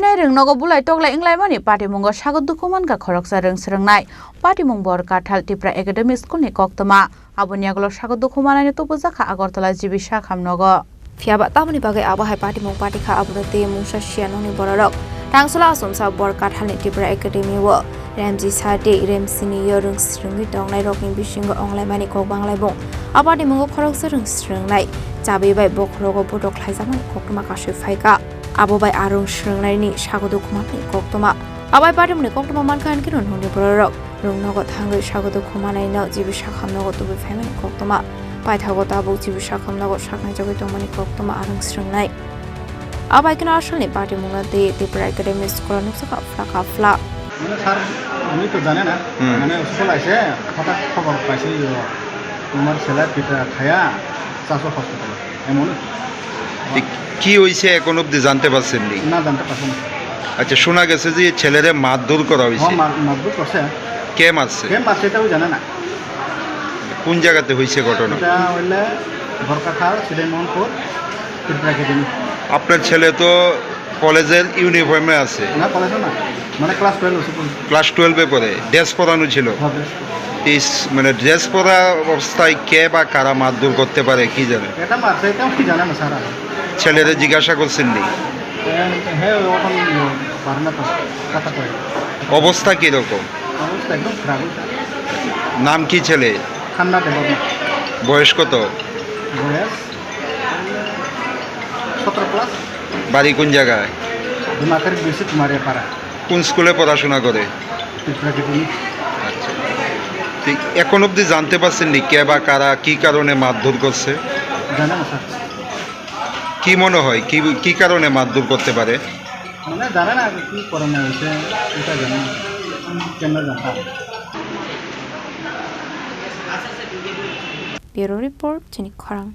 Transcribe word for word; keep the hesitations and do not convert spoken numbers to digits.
Nai rwngnogo bulai toklai wnglaimani patimungo sago dukhu mankha khoroksa rwng swrwngnai. Patimung Borkathal Tipra Academy School ni koktwma. Aboni yagulo sago dukhu manai no tubujakha Agartala G B Sakham nogo. Phiyaba tamoni bagwi abo hai patimung patikha, abono tei mungsa siya nokni bororok. Tangsola Asomsa Borkathal ni Tipra Academy o Remji Sati, Remsini yo rwng swrwngwi tongnai rokni bisingo wnglaimani kok banglaibung. A patimungo khoroksa rwng swrwngnai chabi bai bokhorogo botok khlaijakmani koktwma kasui phaikha. Abo bai a rwng swrwngnaini sago dukhu manmani koktwma. Abai patimungni koktwma mankha hinkhe nokni bororok rwng nogo thangwi sago dukhu manaino G B Sakham nogo tubui phaimani koktwma. Paithago tabuk G B Sakham nogo saknai jagwi tongmani koktwma a rwng swrwngnai. Abai kheno asalni patimungno tei Tipra Academy School o nukjakha phlaka phla. মানে স্যার, আমি তো জানে না। হুম। মানে স্কুল আইসে, হঠাৎ খবর পাইছি যে তোমার ছেলে পিঠা খায়া চাচু হসপিটালে। এমন? ঠিক কি হইছে এখন অবধি জানতে পারছেন নি? না, জানতে পারছি না। আচ্ছা, শোনা গেছে যে ছেলেরে মারধর করা হয়েছে। হ্যাঁ, মার-, মারধর করছে। কে মারছে? কে মারছে এটাও জানে না। কোন জায়গাতে হয়েছে ঘটনা? এটা হইলে বরকাথাল, সিদাই মোহনপুর, ত্রিপুরা একাডেমি। আপনার ছেলে তো কলেজের ইউনিফর্মে আছে। না, কলেজে না, মানে ক্লাস টুয়েলভ হচ্ছে। ক্লাস টুয়েলভে পড়ে, ড্রেস পরানো ছিল। হ্যাঁ, ড্রেস। এই স-, মানে ড্রেস পরা অবস্থায় কে বা কারা মারধর করতে পারে, কি জানেন? এটা মারছে, এটা কি জানে না স্যার। ছেলেরে জিজ্ঞাসা করছেন নি? হ্যাঁ, হ্যাঁ, ওখানে পারে না তো, কথা কয়। অবস্থা কিরকম? অবস্থা একদম খারাপ। নাম কি ছেলে? খান্না দেববর্মা। বয়স কত? বয়স সতেরো প্লাস। বাড়ি কোন জায়গায়? ডিমাখারি বিসি কুমারিয়া পাড়া। কোন স্কুলে পড়াশোনা করে? ত্রিপুরা একাডেমি। আচ্ছা। ঠিক এখন অবধি জানতে পারছেন নি কে বা কারা কি কারণে মারধর করছে? জানে না স্যার। কি মনে হয় কি, কি কারণে মারধর করতে পারে? মানে জানে না কি কারণে হয়েছে, এটা জানে না। কেন জানতাম? Bureau Report, Chini Khorang.